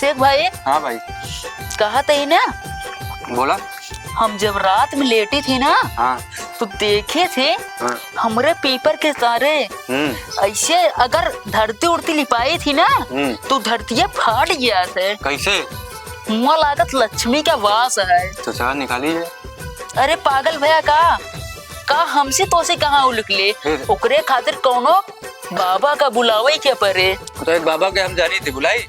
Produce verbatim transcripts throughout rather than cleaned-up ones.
देख भाई। हाँ भाई। कहा तही ना। बोला। हम जब रात में लेटी थी ना, हाँ। तो देखे थे हाँ। हमरे पीपर के तारे हम्म। ऐसे अगर धरती उड़ती लिपाई थी ना, हम्म। तो धरतिया फाट गया थे। कैसे? मुआ लागत लक्ष्मी का वास है। तो चार निकाली जाए। अरे पागल भया का? का हमसे तोसे कहाँ उलक ले? फिर? ओकरे खातिर कौनो बाबा का बुलावे के परे। तो एक बाबा के हम जानी थी बुलाई।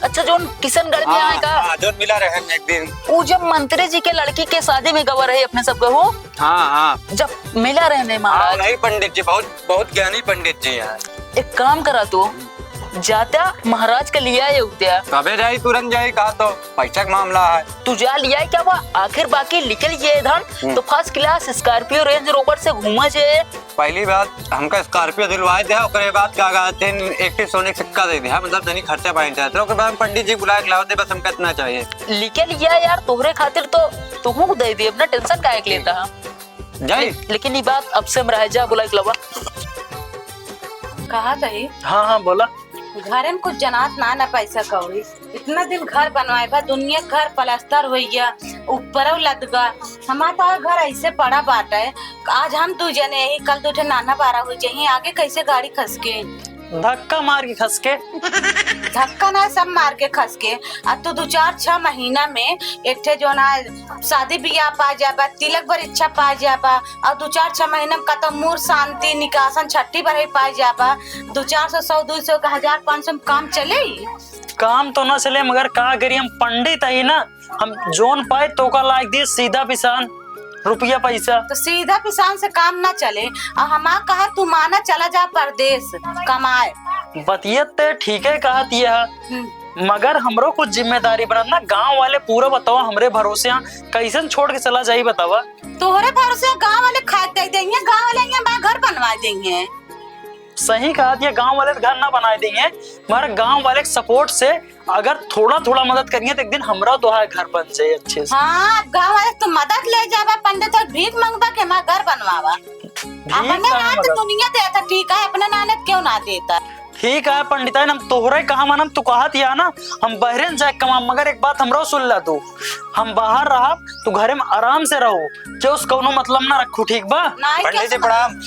अच्छा, जोन किशनगढ़ में हाँ, आए का? हाँ, जोन मिला रहे हम एक दिन। ऊ जब मंत्री जी के लड़की के शादी में गवा रहे अपने सब कहू। हाँ, हाँ। जब मिला रहे ने हाँ, महाराज। वही पंडित जी, बहुत, बहुत ज्ञानी पंडित जी हैं। एक काम करा तू, जाता महाराज के लिया ये उद्या। कबे जाई, तुरंत जाई, कहा तो पैसा का मामला है। तू जा लिया क्या हुआ? आखिर बाकी निकल ये धन, हम्म। तो first class Scorpio Range Rover से घूमा जे। पहली बात, हमका Scorpio दिलवाए दे, ओकरे बाद का कहते हैं, एक ठी सोने का सिक्का दे दे, हाँ, मतलब, तनी खर्चा पानी चाहते रहो, ओकरे बाद हम पंडित जी बुला के लाओ दे, बस हमका इतना चाहिए। लिखे लिया यार, तोहरे खातिर तो तुहू को दे दे, अपना tension काहे के लेता है? जाई? ले-, लेकिन ये बात अब से हम रह जा, बुला के लावा। कहा तही? हाँ, हाँ, बोला। घरे में कुछ जनात ना, ना पैसा कौड़ी। इतना दिन घर बनवाए बा, दुनिया घर पलस्तर होइ गया, ऊपरो लदगा। हमार तो घर ऐसे पड़ा बाटे, आज हम दू जने ही, कल दू ठे नाना बारा हो जाही, आगे कैसे गाड़ी खसके? धक्का मार के खसके। धक्का ना, सब मार के खसके। आ तू दू चार छह महीना में एक ठे जो ना शादी बियाह पा जाबा, तिलक परीक्षा पा जाबा, और दू चार छह महीना में कतौ मूर शांति निकासन छठी बरही पा जाबा, दू चार सौ, सौ, दू सौ का, हजार पाँच सौ में काम चले? काम तो ना चले, मगर का करी, हम पंडित हई ना, हम जोन पाए तोका लाइक दिए सीधा पिसान रुपया पैसा। तो सीधा पिसान से काम ना चले, और हमार कहा तू माना चला जा परदेस कमाए। बतियत ते ठीके कहत ये है, हम्म। मगर हमरो कुछ जिम्मेदारी बनत ना, गांव वाले पूरा बतावा हमरे भरोसे हैं, कैसन छोड़ के चला जाई बतावा? तोहरे भरोसे गांव वाले खाए दे देंगे, गांव वाले यहाँ बा घर बनवा देंगे। सही कहत ये, गांव वाले तो घर ना बनाए देंगे, मगर गांव वाले के support से अगर थोड़ा थोड़ा मदद करिए तो एक दिन हमरा तोहार घर बन जाए अच्छे से। हाँ, अब गांव वाले तो मदद ले जाबा पंडित और भीख मंगबा के हमार घर बनवावा। भीख अपने काहे नाम तो मदद? दुनिया देता, ठीक है, अपने नाम क्यों ना देता? ठीक है पंडिताइन, हम तोहरे कहा मानम, तू कहत या ना, हम बहरे न जाए कमाम, मगर एक बात हमरो सुन ला तू, हम बाहर रहब, तू घरे में आराम से रहो, केहू से कौनो मतलब ना रखू, ठीक बा? नहीं, पंडित जी, कैसे प्रणाम।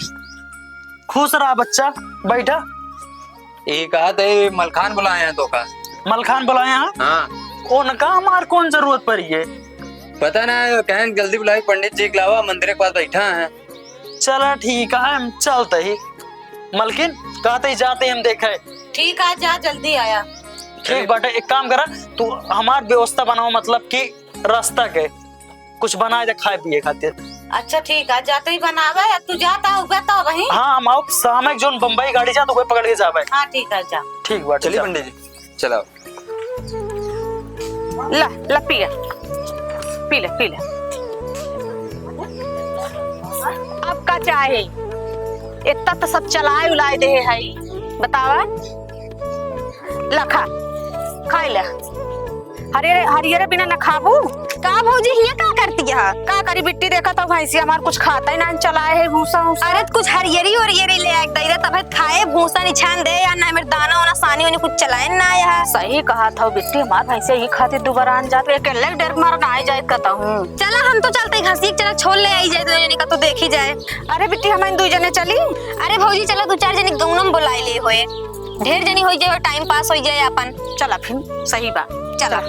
खुश रहा बच्चा, बैठा। ये कहा थे मलखान बुलाए हैं तोका। मलखान बुलाए हैं? हाँ। उनका हमार कौन जरूरत पड़ी है? पता ना, कहें जल्दी बुलाए, पंडित जी के लावा, मंदिर के पास बैठा है। चला ठीक है, हम चलते ही। मलकिन, कहते ही जाते ही हम देखे। ठीक है, जा जल्दी आया। ठीक बाटे, एक काम करा, तू हमार व्यवस्था बनाओ, मतलब कि रास्ता के कुछ बनाए दे खाए पिए खातिर। अच्छा ठीक है, जाते ही बनावे, अब तू जाता होगा तो वहीं। हाँ, हम आओ शाम एक जोन बम्बई गाड़ी जा, तो कोई पकड़ के जावे। हाँ ठीक है, जा। ठीक बाटे, चलिए जा। पंडित जी, चलाओ। ला, ला, पी ले, पी ले, पी ले। अब का चाहे? इतना तो सब चलाए उलाए दे है, बतावा। ला खा, खाई ले। हरियर, हरियर बिना न खाबू। का भौजी, हियां का करती है? का करी बिट्टी, देखा तो भैंसी हमार कुछ खाता ही ना, चलाए है भूसा उसा। अरे, कुछ हरियरी ओरियरी ले आए दे रे, तब खाए भूसा निछान दे, या ना मेरे दाना वाना सानी वानी कुछ चलाए ना आया है। सही कहा था बिट्टी, हमार भैंसिया ई खातिर दुबारा आन जात, अकेले डेर मार ना आए जाए कहता हूँ। चला, हम तो चलते घसीट, चला छोल ले आई जाए, दो जने का तो देखी जाए। अरे बिट्टी, हम दू जने चली। अरे भौजी, चला दो चार जने गौनम बुलाए ले होए, ढेर जनी हो जाए, टाइम पास हो जाए अपन। चला फिर, सही बा, चला।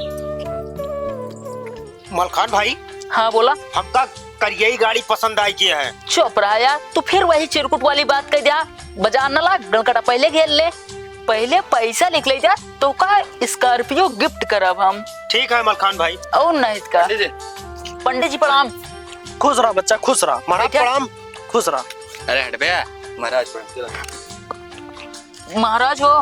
मलखान भाई। हाँ, बोला। हमका करियई गाड़ी पसंद आई गया है। चुप रहा यार, तू फिर वही चिरकुट वाली बात कह दिया। बाजार न लाग, डंडकटा पहले घेर ले, पहले पैसा निकले जा, तो का Scorpio gift करब हम। ठीक है मलखान भाई। और नहीं का। पंडित जी। पंडित जी प्रणाम। खुश रहा बच्चा, खुश रहा। महाराज बैठे। प्रणाम। खुश रहा। अरे हट बे, महाराज प्रणाम। महाराज हो।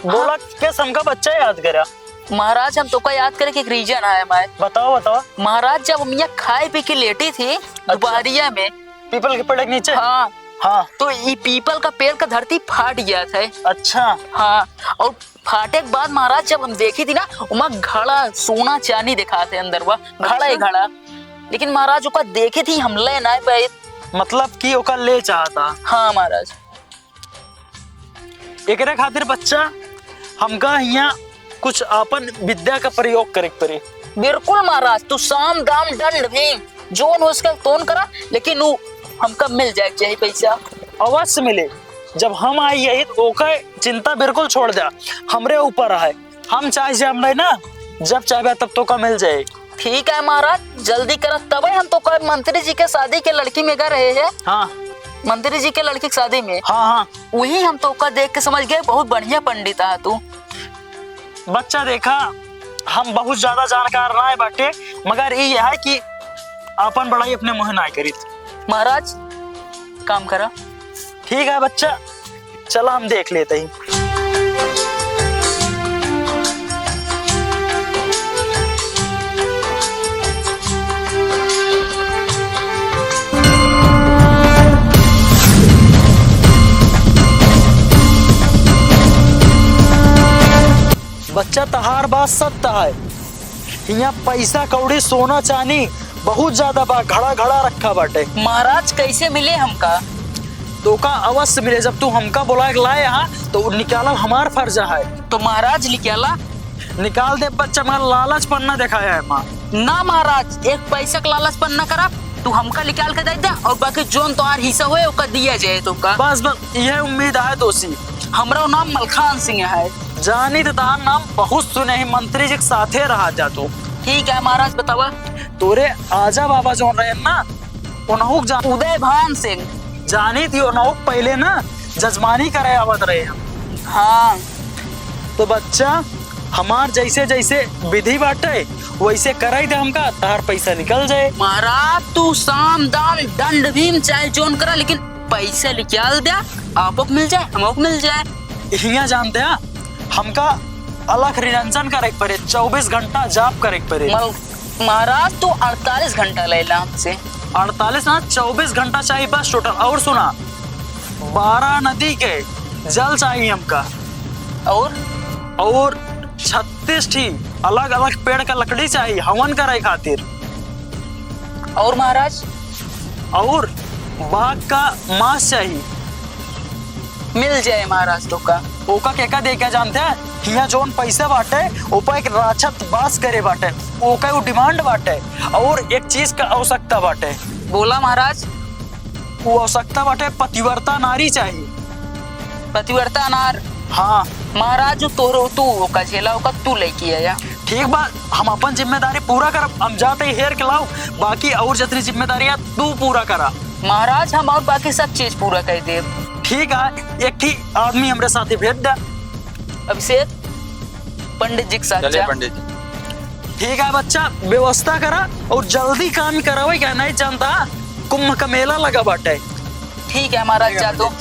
बोला, हाँ। कैसे हमका बच्चा याद करा? महाराज, हम तोका याद करे के एक reason है हमारे। बताओ, बताओ। महाराज, जब हम यहाँ खाए पी के लेटी थी, अच्छा। दुपहरिया में। पीपल के पेड़ के नीचे? हाँ। हाँ। तो ई पीपल का पेड़ का धरती फाट गया था। अच्छा। हाँ। और फाटे के बाद महाराज, जब हम देखी थी ना, उमा घड़ा सोना चांदी दिखा थे अंदर, वह घड़ा ही अच्छा। घड़ा। लेकिन महाराज, ओका देखे थी, हम ले ना पाए। मतलब कि ओका ले चाहता। हाँ महाराज। एकरे खातिर बच्चा, हमका हियाँ कुछ आपन विद्या का प्रयोग करे के पड़ी। बिल्कुल महाराज, तू साम दाम दंड भीम जोन हो सके तोन करा, लेकिन उ हमका मिल जाए के चाही पैसा। अवश्य मिले। जब हम आई यही तो ओकर चिंता बिल्कुल छोड़ द्या, हमरे ऊपर है। हम चाहे जे हम नहीं ना, जब चाहबे तब तोका मिल जाए। ठीक है महाराज, जल्दी करा, तबे हम तोका मंत्री जी के शादी के लड़की में गा रहे हैं। हाँ। मंत्री जी के लड़की के शादी में। हाँ, हाँ। वही हम तोका देख के समझ गए, बहुत बढ़िया पंडित है तू। बच्चा देखा, हम बहुत ज्यादा जानकार ना है बाटे, मगर ई है कि आपन बड़ाई अपने मुँहे ना करीत। महाराज, काम करा। ठीक है बच्चा, चला हम देख लेते ही। बच्चा, तहार बात सत्य है। हियाँ पैसा कौड़ी, सोना चानी बहुत ज्यादा बा, घड़ा घड़ा रखा बाटे। महाराज, कैसे मिले हमका? तोका अवश्य मिले, जब तू हमका बोला के लाए हा, तो निकालल हमार फर्ज है। तो महाराज, निकाला। निकाल दे बच्चा, मगर लालच पन्ना दिखाया है माँ। ना महाराज, एक पैसा का लालच पन्ना करा, तू हमका निकाल के दे दे और बाकी जोन तोहार हिस्सा होए, ओका दिया जाए तोका। बस, बस, यह उम्मीद है दोषी। हमरो नाम मलखान सिंह है। जानी तो तहार नाम बहुत सुने ही, मंत्री जी के साथे रहा जा तू। ठीक है महाराज, बतावा। तोरे आजा बाबा जोन रहे ना, उनहु के जान। उदय भान सिंह। जानी थी उनहु पहले ना जजमानी करे आवत रहे हम। हाँ। तो बच्चा, हमार जैसे जैसे विधि बाटे वैसे कराई दे हमका, तहार पैसा निकल जाए। महाराज, तू साम दाम दंड भीम चाहे जोन करा, लेकिन पैसा निकाल द्या, आपको मिल जाए, हमको मिल जाए। हियाँ जानते हैं, हमका अलख निरंजन करे के पड़े, चउबीस घंटा जाप करे के पड़े। मल-, महाराज, तू अड़तालीस घंटा ले ला हमसे। अड़तालीस ना, चउबीस घंटा चाहिए बस total। और सुना, बारह नदी के जल चाहिए हमका। और? और छत्तीस ठी अलग-अलग पेड़ का लकड़ी चाहिए हवन करे खातिर। और महाराज? और बाघ का मांस चाहिए। मिल जाए महाराज तोका। ओका केका दे के जानते हैं? हियाँ जौन पैसा बाटे, ओपा एक राक्षस बास करे बाटे, ओका उ demand बाटे, और एक चीज का आवश्यकता बाटे। बोला महाराज। उ आवश्यकता बाटे, पतिव्रता नारी चाहिए। पतिव्रता नार? हाँ। महाराज, जो तोहरो, तू ओका झेला, ओका तू लेके आया। ठीक बा, हम अपन जिम्मेदारी पूरा करब। हम जाते ही हेर के लाओ, बाकी और जितनी जिम्मेदारियां तू पूरा करा। महाराज, हम और बाकी सब चीज पूरा कर देब। ठीक है, एक ही आदमी हमरे साथे भेज दे। अभिषेक, पंडित जी के साथ चलिए जा। पंडित जी। ठीक है बच्चा, व्यवस्था करा और जल्दी काम करावे, क्या नहीं जानता, कुंभ का मेला लगा बाटे। ठीक है महाराज, जा तो।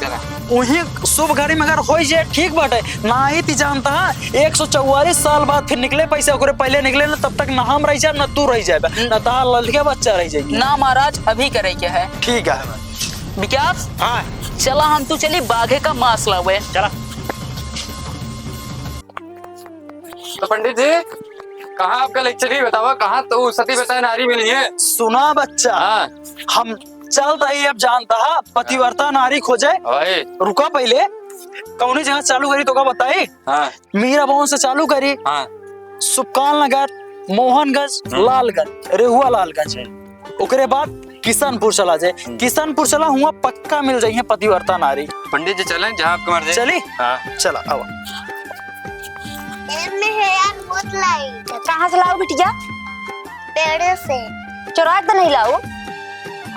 वही शुभ घड़ी में अगर होई जाए, ठीक बाटे, नाही ती जानता है, एक सौ चौवालीस साल बाद फिर निकले पैसे, ओकरे पहले निकले ना, तब तक ना हम रह जाए, ना तू रह जाए, ना तार लड़के बच्चा रह जाएगी। ना महाराज, अभी करे के है। ठीक है। विकास, हाँ। चला हम तू चली बाघे का मांस लावे। चला। तो पंडित जी, कहाँ आपका lecture ही बतावा, कहाँ तो सती बताए नारी मिली है? सुना बच्चा, हाँ। हम चल रही अब जानता है पतिव्रता नारी खोजे। भाई। रुका पहले, कौनी जगह चालू करी तोका बताई? हाँ। मीरा भवन से चालू करी। हाँ। सुबकान नगर, मोहनगंज, हम्म। लालगंज, रेहुआ लालगंज है। ओकरे बाद किशनपुर चला जाए। हम्म। किशनपुर चला हुआ पक्का मिल जाइए पतिव्रता नारी। पंडित जी चलें जहाँ आपके मर्जी। चली? हाँ। चला, आवा। एमे है यार, बहुत लाइट। कहाँ से लाओ बिटिया? पेड़े से। चोराए तो नहीं लाओ?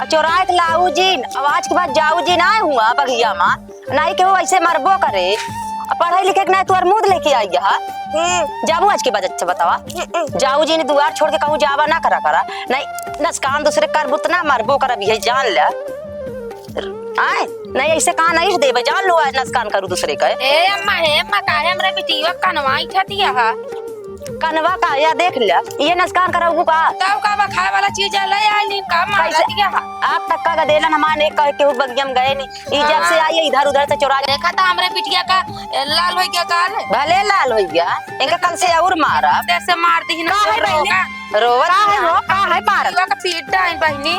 आ चोराए तो लाओ जी, अब आज के बाद जाओ जी ना हुआ बगिया में। नहीं केहू ऐसे मरबो करे। आ पढ़े लिखे के नहीं तोर मुंह लेके आई है। हम्म। जाबू आज के बाद अच्छा बतावा। हम्म। जाऊ जी ने दुआर छोड़ के कहूँ जावा ना करा करा। नहीं, नसकान दूसरे करबू त ना मरबो करब, यही जान ले। आए, नहीं ऐसे कहा नहीं देबे, जान लो आज नसकान करू दूसरे का। ए अम्मा, हे अम्मा, काहे हमरे बिटिया कनवा इठा दिया हा? कनवा का या देख ले, ये नसकान कराऊ का? तब का बा, खाए वाला चीज ले आइली, का मारा कैसे? दिया हा? आप तक का गदेलन हमारे एक कह के बगियम गए नहीं। ई जब से हाँ। आई है, इधर उधर से चोरा के। देखा था हमरे बिटिया का, ए, लाल हो गया गाल। भले लाल हो गया, इनका कल से और मारा। जैसे मार दी ना का है रोगा। बहनी? रोवत का है ना। हो? का है मारत? युवा का पीट डाइन बहनी।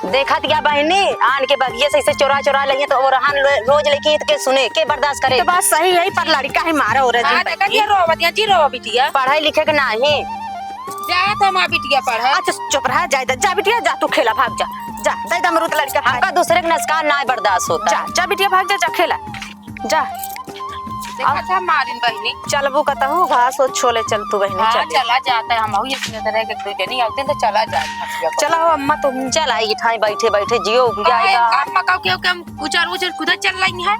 देखत या बहिनी, आन के बगिये से ऐसे चोरा चोरा लइहे तो ओरहन लो-, रोज लेके के सुने, के बर्दाश्त करे? तो बात सही है, पर लड़का है मारा ओरा जी हाँ, देखत बहिनी। या रोवत या जी रोवा बिटिया। पढ़ाई लिखे के नाही। जा तो माँ बिटिया पढ़ा। अच्छा चुप रहा, जा इधर, जा बिटिया, जा तू खेला, भाग जा, जा, दे दे अमरूद लड़का खाए। हमका दूसरे के नस्कान नाही बर्दाश्त होता। जा, जा बिटिया भाग जा, जा खेला, जा। देखा था मारिन बहिनी। चलबू कतहू, घास ओस छोले चल तू बहिनी, हाँ, चल। चला जाता है, हम अहू इतने तरह के दो जनी आते हैं तो चला जाता है। चला हो अम्मा तुम। चला, ई ठाई बैठे बैठे जियो उबिया आए, आएगा। अम्मा का क्यों के हम उचर उचर कुदा चल रही है?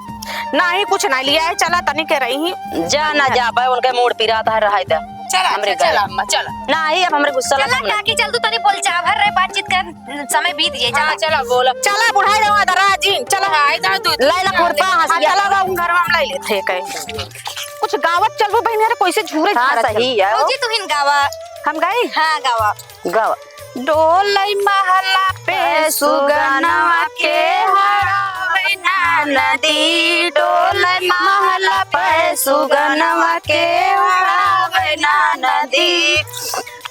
नाही कुछ नाही लिया है, चला तनी के रही ही। जा ना जा पाए, उनके मूड पिरात है, रहाई दे। चला, हमरे चला, घर। चला अम्मा, चला। नाही, अब हमरे गुस्सा चला लगा काकी, चल तू तनी बोल चाभर रहे, बातचीत कर। समय बीत गया, चला। हाँ, चला, बोला। चला, बुढ़ाई रहो, अदरा जी, चला। हाँ, इधर तू। ले ला, खुरपा, हाँ, हंसिया। चला, बाबू, घर में हम ले लेते हैं कहीं। कुछ गावत चलबो बहिन, यार, कैसे झूरे हाँ, झारत सही चल। है। भौजी, तू हिन गावा। हम गाई? हाँ, गावा। गावा। डोलई महला पे सुगनवा के हरावे ना नदी, डोलई महला पे सुगनवा के हरावे ना नदी।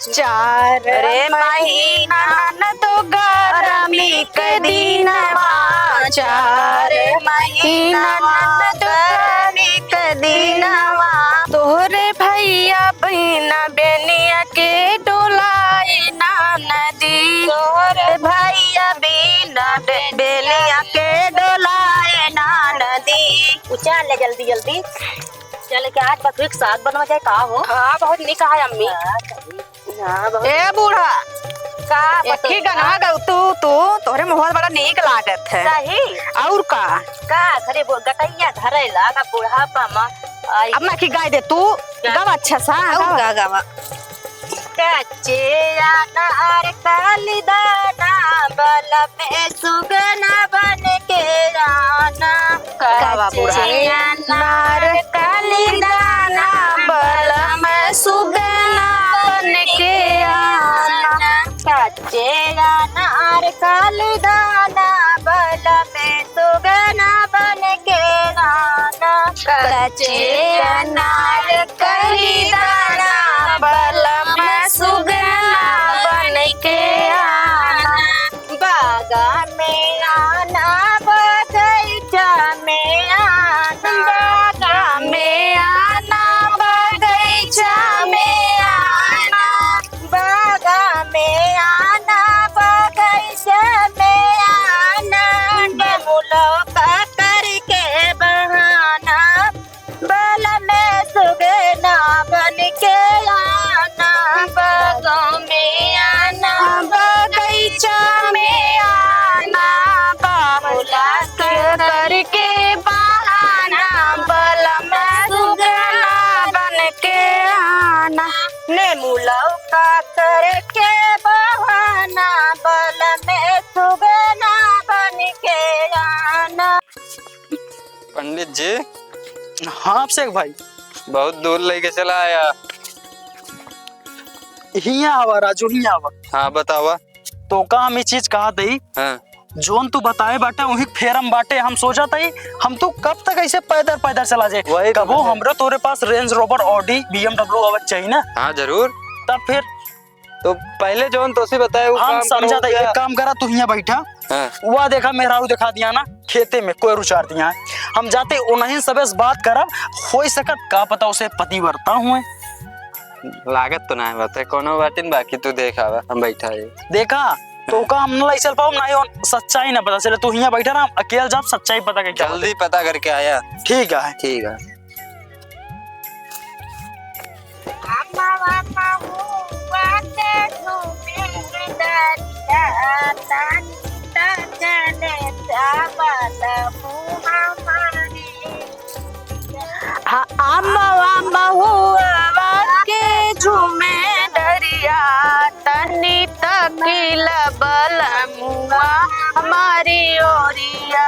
चार रे महीना न तो गरमी के दिनवा, चार महीना न तो गरमी के दिनवा। तोहरे भैया बिना बेनिया के डोलाए ना नदी, तोहरे भैया बिना बे-, बेनिया के डोलाए ना नदी। उचार ले जल्दी जल्दी, चल के आज बकरी के साग बनवा जाए का हो? हाँ, बहुत निक है अम्मी। हाँ, सही। हाँ, बहुत ए बूढ़ा, का एक ही बतैया? गनवा गौ तू, तू, तोहरे मुँह बड़ा नीक लागत है। सही? और का? का घरे वो गटैया धरैला का बुढ़ापा में? आई। अब ना की गाय दे तू, का? गावा अच्छा सा, और गावा। का गावा? कच्चे अनार काली दाना, बल में सुगना बन के आना। वाह, वाह, बूढ़ा। कच्चे अनार काली दाना, बल में सुगना बन के आना। कच्चे अनार काली दाना, बल में सुगना बन के आना। कच्चे अनार काली दाना, बल में सुगना बन के आना। बागा में आना, बगैचा में आना। बागा में आना, बगैचा में आना। बागा में आना, बगैचा में आना। बमुलो का करके बहाना। बल में सुगना बन के आना, बागों में आना, बगीचा में आना, बाबूला के करके बहाना, बल में सुगना बन के आना, नेमू लौका करके बहाना, बल में सुगना बन के आना। पंडित जी। हाँ अभिषेक भाई। बहुत दूर लेके चला आया। हियाँ आवा राजू, हियाँ आवा। हाँ, बतावा। तोका हम ई चीज कहा दई, हाँ। जौन तू बताए बाटे, वही फेरम बाटे। हम सोचा था, हम तू कब तक ऐसे पैदल, पैदल चला जाए? वही तो कबो है। हमरो तोरे पास Range Rover, Audi, B M W आवत चाहिए ना। हाँ, जरूर। तब फिर तो पहले जौन तोसे बताए, वो हम काम समझा करो था, क्या? एक काम करा, तू हियाँ बैठा। हाँ। वा देखा, मेहरारू देखा दिया ना, खेते में कोई रुचार दिया है। हम जाते उन्हीं सबे से बात करब, हो सकत का पता उसे पतिव्रता हुए। लागत तो ना है बात है, कोनो बात नहीं, बाकी तू देखा, हम बैठा है। देखा, तो हाँ। का हम ना चल पाऊँ, ना ही सच्चाई ना पता चले, तू हियाँ बैठा ना, हम अकेले जाब, सच्चाई पता करके जल्दी पता करके आया। ठीक है। ठीक है। अमवा महुआ के घूमे दरिया, तनी त चले चावल मुँह हमारी। हाँ, अमवा महुआ के झूमे दरिया, तनी तकिल बलमुआ हमारी ओरिया।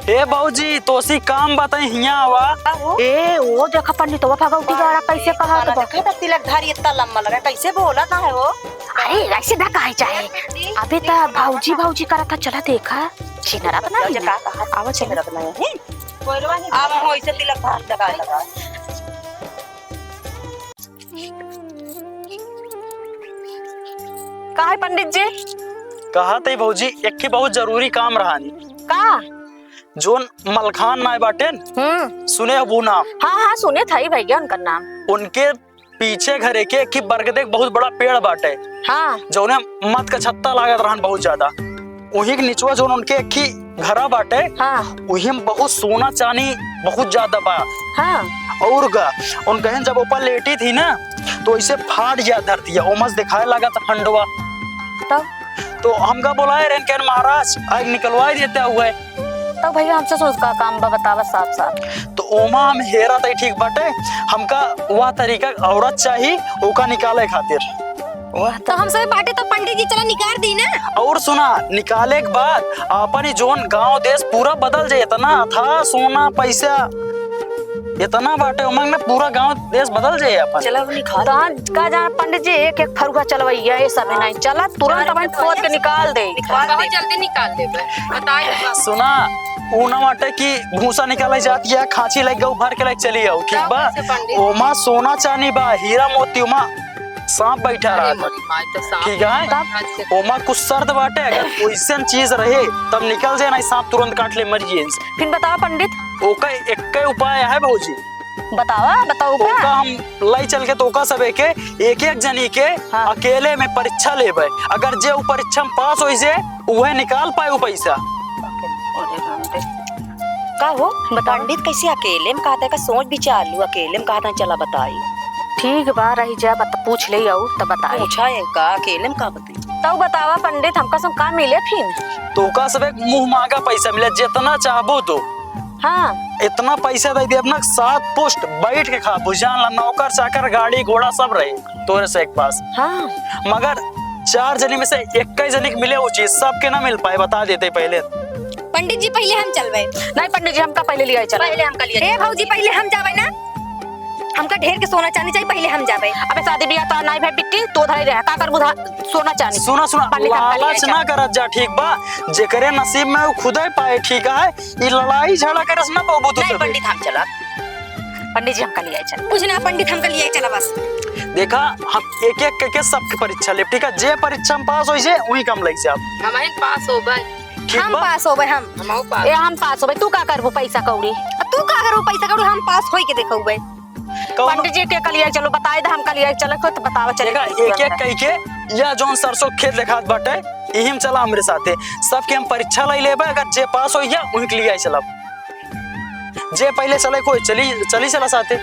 ए भौजी, तोसी काम बताई, हियाँ आवा। का हो? ए, वो देखा पंडितवा भगवती गाड़ा कैसे कहा के बा। देखा त तिलक धारी इतना लंबा लगा, कैसे बोला ना है वो? अरे, ऐसे ना कहे चाहे। अबे त भौजी, भौजी करत था, चला देखा। छिनरा बना है ना? का कहा? आवा चला। छिनरा बना है। कोयलवा नहीं आवा हो, इसे तिलक धारी लगा लगा। का है पंडित जी? कहा तई भौजी, एक ही बहुत जरूरी काम रहानी। का? जोन मलखान नाय बाटेन, हम्म। सुने हबू नाम? हाँ, हाँ, सुने था भैया उनका नाम। उनके पीछे घरे के एक ही बरगदे के बहुत बड़ा पेड़ बाटे। हाँ। जौने मत का छत्ता लागत रहन बहुत ज्यादा। उही के निचवा जौन उनके एक ही घरा बाटे, हाँ। उही में बहुत सोना चानी बहुत ज्यादा बा। हाँ। और का, उन कहें जब ऊपर लेटी थी ना, तो ऐसे फाट गया धरतिया, ओमस दिखाए लगा था फंडवा। तब? तो हमका बोलाए रहन, कहन महाराज, आग निकलवाए देते हुए। तो भैया हमसे सोच का काम बा, बतावा साफ साफ। तो ओमा हम हेरा तई ठीक बाटे, हमका वह तरीका औरत चाही ओका निकाले खातिर। वाह, तो हम सब बाटे तो पंडित जी चला निकाल दी ना। और सुना, निकाले के बाद अपन ही जोन गांव देश पूरा बदल जाए। इतना था सोना पैसा, इतना बाटे उमंग में पूरा गांव देश बदल जाए अपन। चला वो निकाल। तहन का जाना पंडित जी, एक एक फरुहा चलवैया, ये सब है नहीं। चला तुरंत अपन खोद के निकाल दे। निकाल बहुत दे। जल्दी निकाल देबे। बताई बा। सुना, ऊ ना बाटे कि भूसा निकाले जाती है, खांची लग गऊ, भर के लग चली आओ, ठीक तब बा? कैसे पंडित? ओमा सोना चानी बा, हीरा मोती, ओमा सांप बैठा अरे रहा था। मोरी माई, तो सांप ठीक है? तब? आज के ओमा कुछ शर्त बाटे, अगर वैसन चीज रहे, तब निकल जाए, नहीं सांप तुरंत काट ले, मर जाए। फिर बतावा पंडित। ओका एक उपाय है भौजी। बतावा, बताओ का? ओका हम लाई चल के तोका सबे के एक एक जनी के हाँ। अकेले में परीक्षा लेबे। अगर जे उ परीक्षा में पास होई जे, उहे निकाल पाए उ पैसा। अरे राम रे। का हो? बताओ। पंडित कैसे अकेले में कहता है, का सोच विचार लू, अकेले में कहता है, चला बताई। ठीक बा, रही जा, बत-, पूछ ले आऊ, तब बताई। पूछा है का, अकेले में का बताई? तब बतावा पंडित, हमका सब का मिले फिर? तोका सब एक मुंह मांगा पैसा मिले, जितना चाहबो तो। हाँ। इतना पैसा दे दिया अपना, सात पुश्त बैठ के खा, बुझान ला, नौकर चाकर, गाड़ी घोड़ा सब रहे तोरे से एक पास। हाँ। मगर चार जनी में से एक ही जनी के मिले वो चीज, सबके ना मिल पाए, बता देते पहले। पंडित जी, पहले हम चलबे। नहीं पंडित जी, हमका पहले लिया चला। पहले हमका लिया ए चला। भौजी, पहले हम जाबे ना, हमका ढेर के सोना चांदी चाहिए, पहले हम जाबे। अबे शादी ब्याह तो नहीं भाई बिट्टी, तो धरे रहे, का करबू धा-, सोना चांदी। सुना, सुना, पंडित हमका लिया लालच चला। ना करत जा, ठीक बा? जेकरे नसीब में वो खुदे पाए, ठीक है? ई लड़ाई झगड़ा करे से ना बाबू तू नहीं, सब। पंडित हम चला। पंडित जी हमका लिया चला। कुछ ना पंडित हमका लिया चला बस। देखा, हम एक एक करके सबके परीक्षा लेब, ठीक है? जे परीक्षा में पास होई जे, वही कम लग जाब। हम ही पास होबे। ठीक हम बा? पास होबे हम। हम पास। ए, हम पास होबे। तू का करबू पैसा कौड़ी? तू का करबू पैसा कौड़ी? हम पास होई के देखौबे। कौनो पंडित जी के कलिया चलो बताए दे, हम कलिया चले को तो बतावा चले। देखा, एक एक कह के या जौन सरसों खेत देखात बाटे, इही में चला हमरे साथे। सबके हम परीक्षा लई लेबे, अगर जे पास होई गया, उनके लिए आई चलब। जे पहले चले कोई चली, चली चला साथे।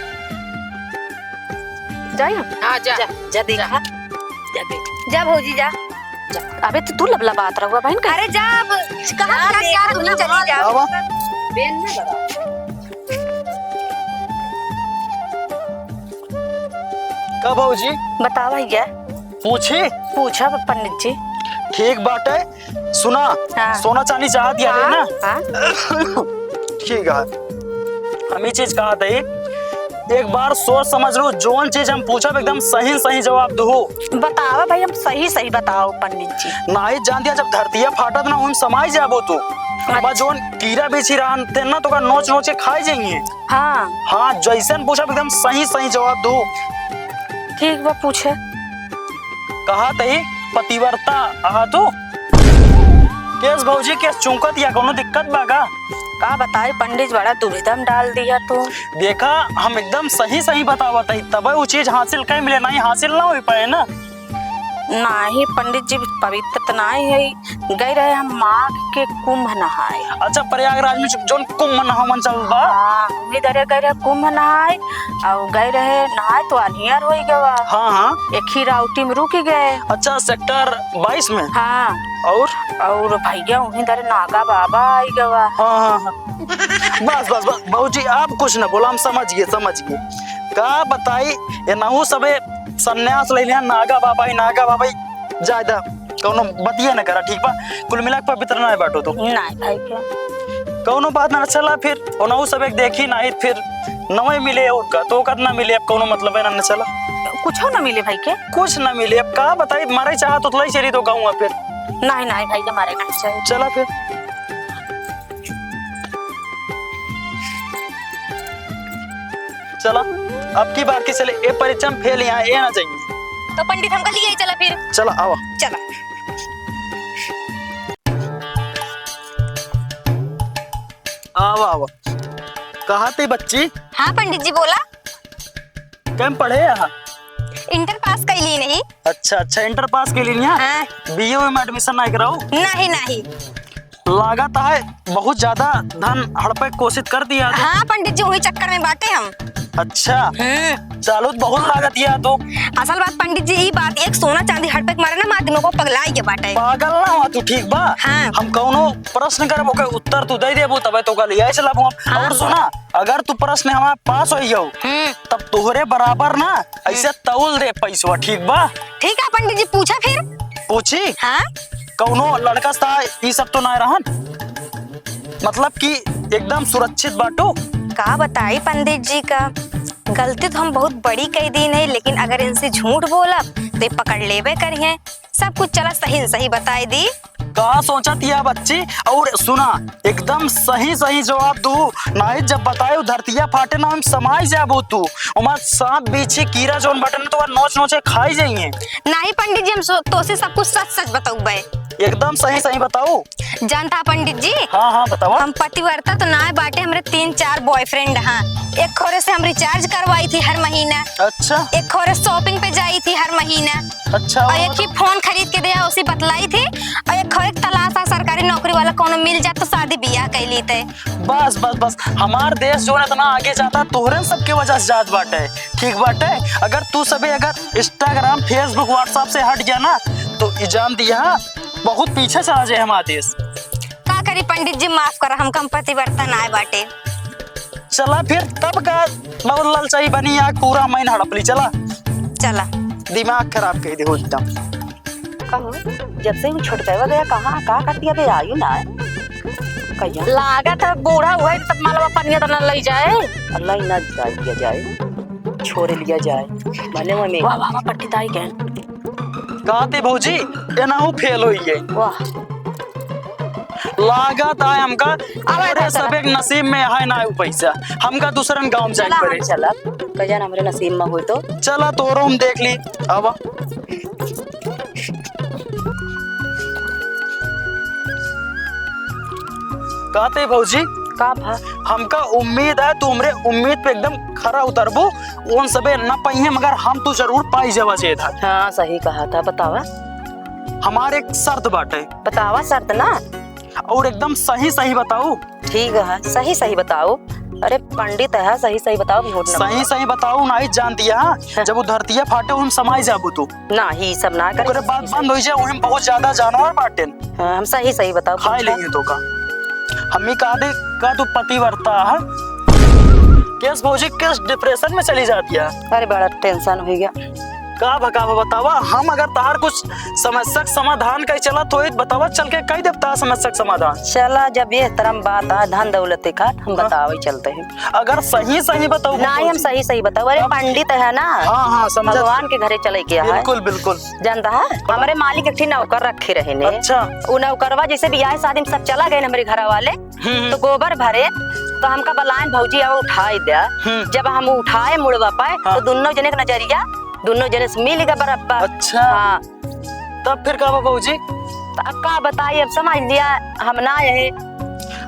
जाई हम? हाँ, जा। जा, जा देखा। जा। जा देख। जा भौजी, जा। जा। अबे तो तू लबला बात रहुआ बहन का। अरे जा, अब कहाँ जा, जा, देख, जा, तू ना चली जा। आवा। बेन ना बड़ा। का भौजी? बतावा भैया। पूछी? पूछा पंडित जी। ठीक बाटे। सुना, हाँ। सोना चांदी चाहत या हाँ, ना? हाँ। ठीक है। हम ई चीज कहत हई, एक बार सोच समझ लू, जौन चीज हम पूछब एकदम सही सही जवाब दहू। बतावा भाई, हम सही सही बताओ पंडित जी। नाही जान दिया, जब धरतिया फाटत ना, उन समाई जाबो तू। अच्छा। बस जौन कीड़ा बिच्छी रहन ते ना, तो का नोच नोच के खाई जाइए। हाँ। हाँ, जैसन पूछब एकदम सही सही जवाब दहू। ठीक बा, पूछे। कहत हई पतिव्रता अहा तू? केस भौजी केस चूंकत या कौनो दिक्कत बा का? का बताई पंडित जी, बड़ा दुविधा में डाल दिया तू। देखा, हम एकदम सही सही बतावत हई, तबे उ चीज हासिल कई मिले, नहीं हासिल ना हो पाए ना। नाही पंडित जी, पवित्र त नाही है, गए रहे हम माघ के कुंभ नहाए। अच्छा, प्रयागराज में जो-, जोन कुंभ नहावन चल बा? हाँ, हमनी दरे गए रहे कुंभ नहाए, और गए रहे नहाए तो अन्हियर होई गवा। हाँ, हाँ। एक ही राउटी में रुक गए। अच्छा, सेक्टर बाईस में? हाँ। और? और भैया उन्हीं दरे नागा बाबा आई गवा। हाँ, हाँ, हाँ। बस, बस, बस, बाबूजी, आप कुछ ना बोला, हम समझ गए, समझ गए। का बताई, ये नहु सबे संन्यास ले लिया, नागा बाबा ही, नागा बाबा ही। जायदा कौनो बतिये न करा, ठीक बा? कुल मिला के पवित्र ना बाटो तू। नहीं भाई के। कौनो बात ना, चला फिर, ओनहु सब एक देखी ना, फिर नवे मिले और का, तो कतना मिले, अब कौनो मतलब है ना, ना चला। कुछो ना मिले भाई के? कुछ ना मिले, अब का बताई, मारे चाहत उतलाई चली तो कहूँ फिर। नहीं, नहीं भाई के मारे नहीं चाहिए। चला फिर। चला, अब की बार के चले, ए परीक्षा में फेल यहाँ ए ना जाइए। तो पंडित हमका लिए ही चला फिर। चला, आवा। चला। आवा। कहा थे बच्ची? हाँ पंडित जी, बोला। कम पढ़े यहाँ? इंटर पास कैली नहीं। अच्छा, अच्छा, इंटर पास कैली नहीं? हाँ। बीए में एडमिशन नहीं कराओ? नहीं, नहीं। लागत है बहुत ज्यादा धन हड़पे के कोशिश कर दिया। हाँ पंडित जी, वही चक्कर में बाटे हम। अच्छा। हम्म। चालू तो बहुत लागत या तो। असल बात पंडित जी, ई बात एक सोना चांदी हड़पे के मारे ना मार दिमाग को पगलाई के बाटे। पागल ना हुआ तू, ठीक बा? हाँ। हम कौनो प्रश्न करब, ओके उत्तर तू दे देबू, तबे तो कल यही से लाबू हम। हाँ। और सुना, अगर तू प्रश्न हमारे पास होई हो, हम्म। तब तोहरे बराबर ना ऐसे हम्म। तौल दे पैसवा, ठीक बा? ठीक है पंडित जी, पूछा फिर। पूछी? हाँ। कौनो लड़का सा ई सब तो ना रहन, मतलब कि एकदम सुरक्षित बाटू। का बताई पंडित जी का, गलती तो हम बहुत बड़ी कई दी नहीं, लेकिन अगर इनसे झूठ बोलब तो ये पकड़ लेबे करिए। सब कुछ चला सही सही बताई दी। का सोचत या बच्ची? और सुना, एकदम सही सही जवाब दू, नहीं जब बताए धरतिया फाटे ना, हम समाई जाबू तू। ओमा सांप बीछी कीड़ा जौन बाटे ना, तो नोच नोच के खाई जाइए। नहीं पंडित जी, हम सो-, तोसे सब कुछ सच सच बताउबे। एकदम सही सही बताऊ। जानता पंडित जी, हाँ, हाँ, बतावा। हम पतिव्रता तो ना बाटे, हमरे तीन चार बॉयफ्रेंड हाँ। एक खोरे से हम रिचार्ज करवाई थी हर महीना। अच्छा। एक खोरे शॉपिंग पे जाई थी हर महीना। अच्छा। और एक ही फोन खरीद के दिया, उसी बतलाई थी। और एक खोरे तलाश है सरकारी नौकरी वाला, कोनो मिल जात तो शादी बियाह कैली थे। बस, बस, बस, हमार देश जो है इतना आगे जाता, तोहरे सबके वजह से जात बाटे। ठीक बाटे, अगर तू सबे अगर Instagram, Facebook, WhatsApp से हट गया ना, तो ई जान दिया, बहुत पीछे चला जाए हमारा देश। का करी पंडित जी, माफ करा, हमका हम पतिव्रता ना बाटे। चला फिर, तब का बहुत ललचाई बनी, आग पूरा महीना हड़प ली। चला। चला। दिमाग खराब कर दे हो एकदम। कहूँ, जब से उ छोटकवा गया, कहाँ, का कर दिया बे, आयु ना है। कहिया? लागत है बूढ़ा हुआ है, तब मालवा पनिया तो न लई जाए। अल्लाह ही ना जाए दिया जाए, छोड़े लिया जाए। भले वो में वाह, वाह, वाह, पंडित आई गए। का ते भौजी, एनाहू फेल होई गई। वाह। लागत आए हमका, अरे अरे भाई, सब चला। एक नसीब में है ना उ पैसा, हमका दूसरन गाँव में जाए चला, पड़े। हम चला, कजन हमरे नसीब में होई तो। चला, तोरो हम देख ली। अब कहते भौजी, का भा? हमका उम्मीद है तू हमरे उम्मीद पे एकदम खरा उतरबू। उन सबे न पाइए मगर हम तू जरूर पाई जावा जे था। हाँ, सही कहा था। बतावा। हमारे एक शर्त बाटे। बतावा शर्त ना। और एकदम सही सही बताऊ। ठीक है, सही सही बताओ। अरे पंडित है, सही सही बताओ, झूठ ना सही बोलो। सही बताओ, नहीं जान दिया, हाँ? हाँ। जब वो धरतिया फाटे, हम समाई जाबू तू। ना, ही सब ना करे। ओकरे बाद बंद हो जाए, वही में बहुत ज्यादा जानवर बाटेन। हाँ, हम सही सही बताओ, खाए पूछा। लेंगे तो का? हम ही कहा दे, का तू पतिव्रता है? केस भौजी, केस डिप्रेशन में चली जाती है। अरे बड़ा टेंशन हो गया। का भा, का भा बतावा, हम अगर तहार कुछ समस्या के समाधान कई चलत होई, बतावा, चल के कई देब तहार समस्या के समाधान। चला, जब ये तरम बात आ, धन दौलत के खाट, हम हाँ। बतावे चलते हैं। अगर सही सही बताऊ नहीं, हम भौजी। सही सही बताऊ। अरे अब पंडित है ना, हाँ, हाँ, समझत। भगवान के घरे चले के है। बिल्कुल, बिल्कुल। जानता है, हमरे मालिक एक ठी नौकर रखे रहे ने। अच्छा। उ नौकरवा जैसे बियाह शादी में सब चला गए हमरे घर वाले, हम्म, हम्म। तो गोबर भरे, तो हमका बलायन भौजी अब उठाए द्या। हम्म। जब हम उठाए मुड़वा पाए, हाँ। तो दुन्नो जने के नजरिया दुन्नो जने से मिल गया बराबर। अच्छा। हाँ। तब फिर का बा भौजी? तो अब का बताई, अब समझ लिया, हम ना यही।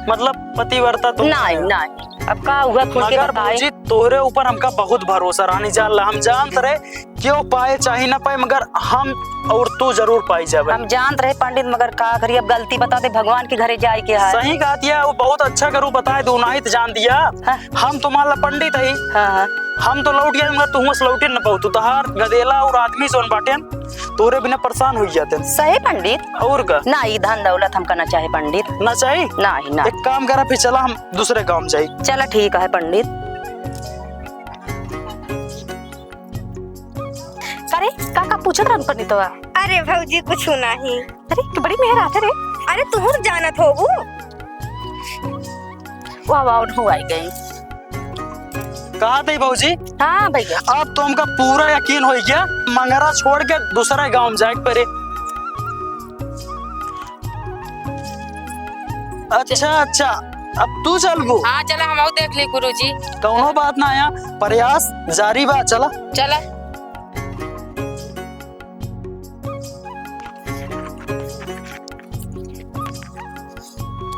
मतलब पतिव्रता तुम नहीं, नहीं। अब का हुआ खुल के मगर बताई। भौजी, तोहरे ऊपर हमका बहुत भरोसा रानी, जान ला, हम जानत रहे, क्यों पाए चाहे ना पाए, मगर हम और तू जरूर पाई जाबे। हम जानत रहे पंडित, मगर का करी, अब गलती बता दे, भगवान के घरे जाए के है। सही कहत है, वो बहुत अच्छा करू बताए दू, नहीं तो जान दिया। हाँ। हम तो मान ला पंडित है। हाँ, हाँ। हम तो लौट गए, मगर तू से लौटे न पाऊ। तू तहार गदेला और आदमी जौन बाटेन, तोरे बिना परेशान हो जाते। सही पंडित। और का? ना, ई धन दौलत हमका ना चाहे पंडित। ना चाहे? ना ही, ना। एक काम करा, फिर चला हम दूसरे गाँव जाई। चला, ठीक है पंडित। करे, का, का पूछत रहन पंडितवा? अरे भौजी, कुछ नहीं। अरे, तू बड़ी मेहर आते रे। अरे, तू जानत होबू। वाह, वाह, उनहु आई गई। कहा थे भौजी? हाँ भैया। अब तो हमका पूरा यकीन हो गया, मंगरा छोड़ के दूसरा गाँव में जाए के पड़े। अच्छा, अच्छा, अब तू चलबू? हाँ, चला, हम देख ले गुरुजी। कौनो बात ना आया, प्रयास जारी बा, चला। चला।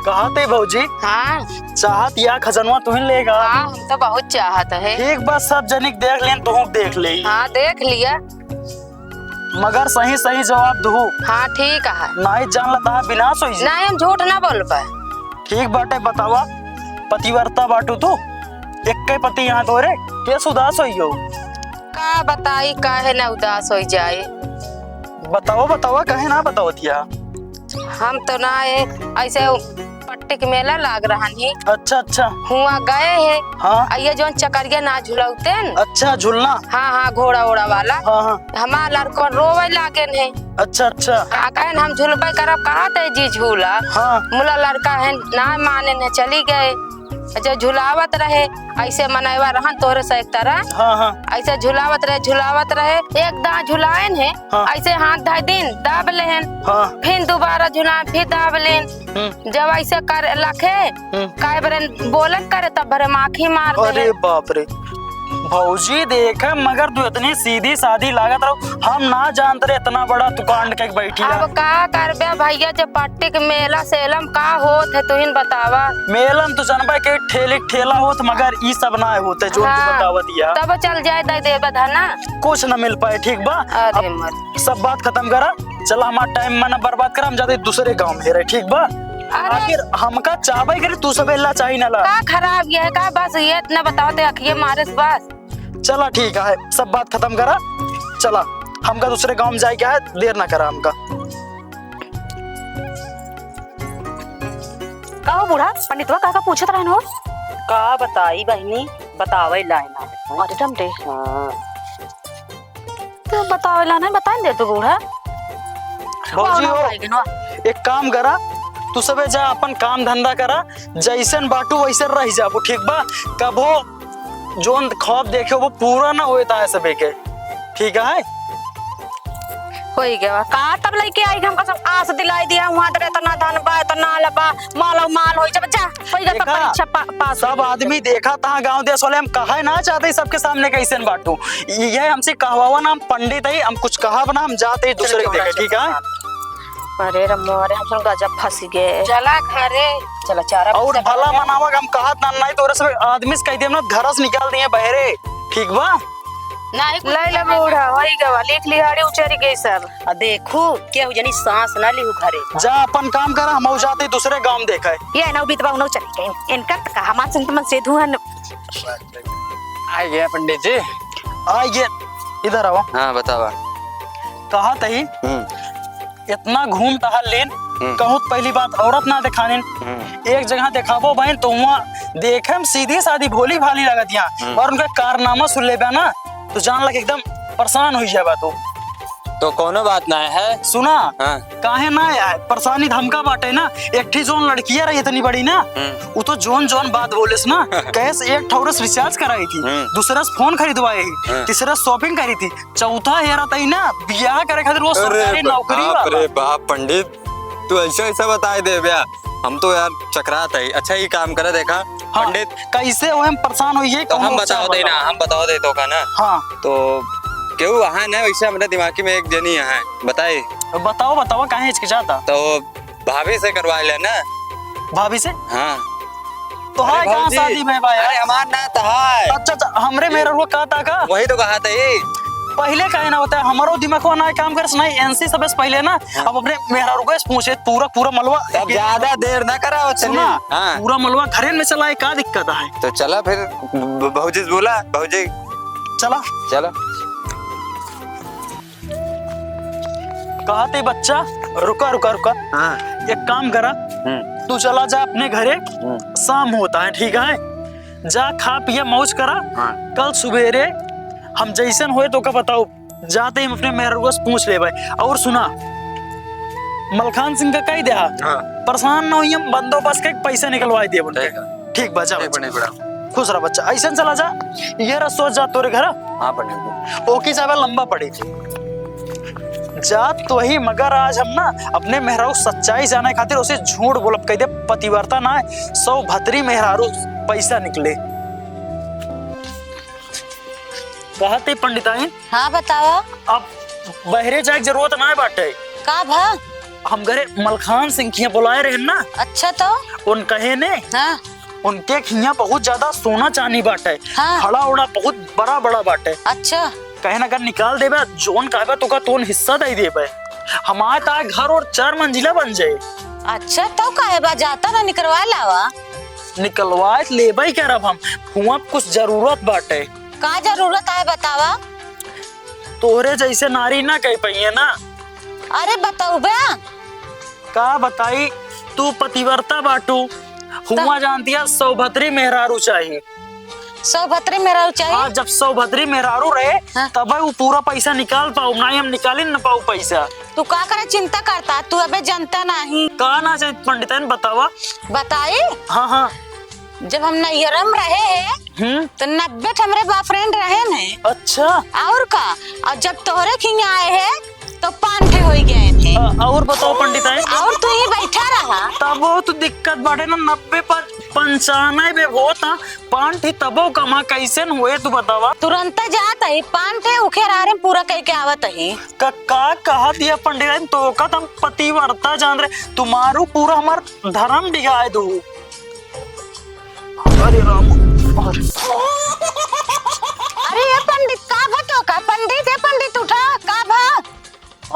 कहा थे भौजी? हाँ। चाहत या खजनवा तुहिन लेगा। हाँ, हम तो बहुत चाहत है। ठीक बा, सब जनिक देख लेन, तुहूँ देख ले। हाँ, देख लिया। मगर सही सही जवाब दुहू। हाँ, ठीक है। नाहीं जान ला तहार विनाश होई जी। नाहीं, हम झूठ ना बोल पाए। ठीक बाटे, बतावा, पतिव्रता बाटू तू, एक्के पति यहाँ तोरे, केस उदास होई हो? का बताई, काहे ना उदास होई जाए? बतावा, बतावा, काहे ना बतावत या? हम तो ना ए, ऐसे पट्टी के मेला लाग रहन ही। अच्छा, अच्छा। हुआ गए है। हाँ। आ ये जौन चकरिया ना झुलौते न। अच्छा, झुलना। हाँ, हाँ, घोड़ा ओड़ा वाला। हाँ, हाँ। हमार लड़कन रोवे लागेन है। अच्छा, अच्छा। आ कहेन हम झुलबे करब, कहाँ ते जी झूला? हाँ। मुला लड़का है, ना मानेन है, चली गए। जब झुलावत रहे, ऐसे मनैवा रहन तोरे से एक तरह। हाँ, हाँ। ऐसे झुलावत रहे, झुलावत रहे, एक दाँय झुलाएन है, हाँ। ऐसे हाथ धइ दिन, दाब लेहन। हाँ। फिर दोबारा झुलाएन, फिर दाब लेन। हम्म। जब ऐसे कर लखे, हम्म। काहे बरे बोलन करे, तब बरे माखी मार दे। अरे बाप रे। भौजी देखे, मगर तू इतनी सीधी सादी लागत रहो, हम ना जानत रहे इतना बड़ा तू कांड के बैठी है। अब का करबे भैया, जब पट्टी के मेला सेलम का होत है, तुहिन बतावा। मेलम तो जनबे के ठेली ठेला होत, मगर ई सब ना होते जो तू हाँ, बतावत या। तब चल जाए दे देबे धना। कुछ न मिल पाए, ठीक बा? अरे अब मत। सब बात खतम करा, चला हमार टाइम मना बर्बाद करा, हम जाते दूसरे गाँव में रहे, ठीक बा? अरे। आखिर हमका चाहबे करे, तू सबे ला चाही ना ला। का खराब ये है का? बस ये इतना बताओ ते अखिए मारे से बस। चला ठीक है, सब बात खतम करा, चला हमका दूसरे गाँव में जाए के है, देर ना करा हमका। का हो बूढ़ा, पंडितवा का का पूछत रहन हो? का बताई बहिनी, बतावे लायक ना। अरे राम रे। हाँ। तो बतावे ला नहीं, बताई दे तू बूढ़ा। भौजी वाह, हो, वाह, वाह। एक काम करा, तू सबे जा अपन काम धंधा करा, जैसन बाटू वैसन रह जाबू, ठीक बा? कबो जोन ख्वाब देखे वो पूरा ना होए ताए सबे के, ठीक है? होई गवा का? तब लइके आई हमका सब आस दिलाई दिया, हुआँ तरे इतना धन बा, इतना लबा, मालो माल होई जब जा, होई गवा देखा, परीक्षा पा-, पास सब होई। आदमी देखा तहाँ गाँव देश वाले हम कहे ना चाहते सबके सामने कैसन बाटू। ये हमसे कहवावा ना, हम पंडित है, हम कुछ कहब ना, हम जाते ही दूसरे के देखे, ठीक है? अरे रमो, अरे हम सब गजब फंस गए। चला घरे। चला चारा और भला मनावा हम कहत ना, नहीं तो सब आदमी से कह देम ना, घर से निकाल दिए बहरे, ठीक बा? नहीं, कुछ ले ले नहीं। बूढ़ा, वही गवा, लिख लिहाड़ी उचरी गई सब। आ देखू, केहू जनी सांस ना लिहू घरे। जा अपन काम करा, हम जाते दूसरे गांव में देखा है। ये नौ बीतवा नौ चली गई। इनकर त का हमार संग मन से धुआं। आ गया पंडित जी। आ गया, इधर आओ। हाँ, बतावा। कहा तही? हम्म। इतना घूम टहल लेन, हम्म। कहूँ त पहली बात औरत ना देखानेन। हम्म। एक जगह देखाबो बहन, तो हुआँ देखे में सीधी सादी भोली भाली लगत यहाँ, हम्म। और उनका कारनामा सुन लेबा ना, तो जान लग एकदम परेशान हो जाबा तू। तो कोनो बात ना है। सुना, हाँ। काहे ना यार, परेशानी त हमका बाटे ना। एक ठी जोन लड़किया रही इतनी बड़ी ना, हम्म। वो तो जोन जोन बात बोलेस ना, कैसे एक ठौरस रिचार्ज कराई थी, हम्म। दूसरा से फोन खरीदवाए ही, हाँ। तीसरा से शॉपिंग करी थी, चौथा हेरा तई ना, बियाह करे खातिर वो अरे सरकारी बा-, नौकरी बाप वाला। रे बाप, पंडित, तू ऐसा, ऐसा बताए दे बे। हम तो यार चकरात है। अच्छा, ये काम करे, देखा, हाँ, पंडित। कैसे वो हम परेशान होइए, तो कौन हम ऊंचा बताओ दे वाला? ना, हम बताओ दे तो का ना। हाँ। तो केहू वहाँ ना, वैसे हमरे दिमाग में एक जनी है, बताए। बताओ, बताओ, काहे हिचकिचाता? तो भाभी से करवा ले ना। भाभी से? हाँ। तो अरे हाय, कहाँ भौजी, शादी में बा यार? अरे हमार ना तो हाय। अच्छा, अच्छा, हमरे ये मेहररुआ का ता का? वही तो कहा था ये। पहिले काहे ना होता है, हमरो दिमागवा ना काम करे, सुनाई एनसी सबसे पहिले ना, हाँ। अब अपने मेहररुआ से पूछे, पूरा, पूरा मलवा। तब ज्यादा देर ना करा, चलिए। सुना, हाँ। पूरा मलवा घरे में चलाए, का दिक्कत है? तो चला फिर, ब-, भौजी से बोला, भौजी। चला। चला। कहा थे बच्चा, रुका, रुका, रुका। हाँ। एक काम करा, हम्म। तू चला जा अपने घरे, हम्म। शाम होता है, ठीक है? जा खा पिया मौज करा, हाँ। कल सुबेरे हम जैसन होए तो का बताओ, जाते ही हम अपने मेहररुआ से पूछ लेबे। और सुना, मलखान सिंह का कही दे, हाँ। परेशान ना होइए, हम बंदोबस्त के पैसा निकलवाई देब उनके। ठीक है। ठीक बा, जा ठीक बच्चा। बने बड़ा। खुश रह बच्चा, ऐसन चला जा, ये रह सोच जा तोरे घर। हाँ, पंडित जी। ओकी जाबे लंबा पड़ी। जा तो ही, मगर आज हम ना अपने मेहरारू सच्चाई जाने खातिर उसे झूठ बोलब, कह दे पतिव्रता ना है, सौ भतरी मेहरारू पैसा निकले। कहते पंडिताइन, हाँ, बतावा। अब बहरे जाए के जरूरत ना बाटे। का भा? हम घरे मलखान सिंह किया बुलाए रहे ना। अच्छा तो? उन कहे ने, हाँ। उनके हियाँ बहुत ज्यादा सोना चानी बाटे। हाँ। खड़ा उड़ा बहुत बड़ा बड़ा बाटे। अच्छा। कहे ना, अगर निकाल देबे, जोन कहबे तोका तोन हिस्सा दे देबे। हमारे ता घर और चार मंजिला बन जाए। अच्छा, तो काहे बा, जाता ना निकलवा लावा। निकलवा लेबे करब हम, हुआँ कुछ जरूरत बाटे। का जरूरत है बतावा? तोहरे जैसे नारी ना कह पाइए ना। अरे बतौबे। का बताई, तू पतिव्रता बाटू, हुआँ त- जानतिया सौभद्री मेहरारू चाही। सौभद्री मेहरारू चाही? हाँ, जब सौभद्री मेहरारू रहे, हाँ। तब वो पूरा पैसा निकाल पाऊ, नहीं हम निकाले न पाऊ पैसा। तू का करे चिंता करता, तू अबे जनता नहीं। का ना चाही पंडिताइन बतावा। बताई? हाँ, हाँ। जब हम नैहरा में रहे हैं, हम्म। तो नब्बे ठो हमरे boyfriend रहे ने। अच्छा। और का? और जब तोहरे खियाँ आए हैं, तो पाँच ठे होई गए थे। अ, और बताओ पंडिताइन। और तू ही बैठा रहा। तब वो तो दिक्कत बाटे ना, नब्बे पर पंचानबे होता, पाँच ठे तबो कमा, कैसे न हुए तू बतावा? तुरंत जात ही, पाँच ठे उखेरारे पूरा कह के आवत ही। का, का कहा दिया पंडिताइन, तोका तो हम पतिव्रता जान रहे, तुम्हारू पूरा हमार धर्म बिगाड़ दू। अरे राम, अरे। अरे ये पंडित, का भा तोका? पंडित, ये पंडित उठा, का भा?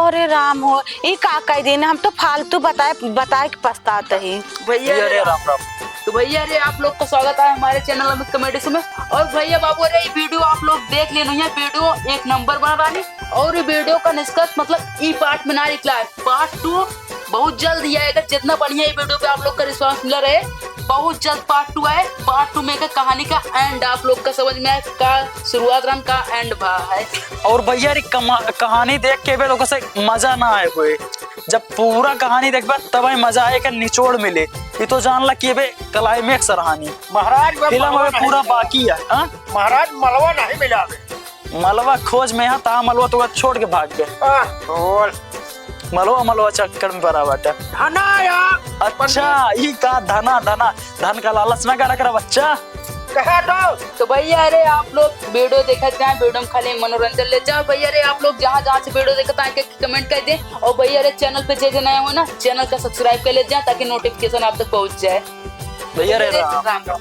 अरे राम हो, ई का कह दिन, हम तो फालतू बताए, बताए के पछतात ही। भैया अरे रे राम राम। तो भैया रे, आप लोग का स्वागत है हमारे channel अमित comedy show में। और भैया बाबू रे, ये video आप लोग देख लेना, ये video एक number बना रही। और ये video का निष्कर्ष मतलब ई part में ना निकला है, part two बहुत जल्द ही आएगा। जितना बढ़िया ये video पे आप लोग का response मिला रहे, बहुत जल्द part two आए। Part two में का कहानी का end आप लोग का समझ में आए, का शुरुआत रहन, का end भा है। और भैया रे कमा-, कहानी देख के बे लोगों से मजा ना आए हुए, जब पूरा कहानी देखबा तब ही मजा आए का निचोड़ मिले। ये तो जान ला कि बे climax रहानी। महाराज, मैं फिल्म मलवा अबे नहीं पूरा मिला। बाकी है, हाँ? महाराज, मलवा नहीं मिला बे। मलवा खोज में है, ता मलवा तो छोड़ के भाग गए। आह, बोल। मलवा, मलवा चक्कर में पड़ा बाटे। धना यार। अच्छा, ई का धना, धना, धन का लालच ना करा करा बच्चा। कहा तो। तो भैया रे, आप लोग video देखत जाए, video में खाली मनोरंजन ले जाओ। भैया रे, आप लोग जहाँ जहाँ से video देखत आए, comment कर दे। और भैया रे, channel पे जे जे नया हो ना, channel का subscribe कर ले जाए, ताकि notification आप तक पहुँच जाए। भैया रे, राम। राम राम।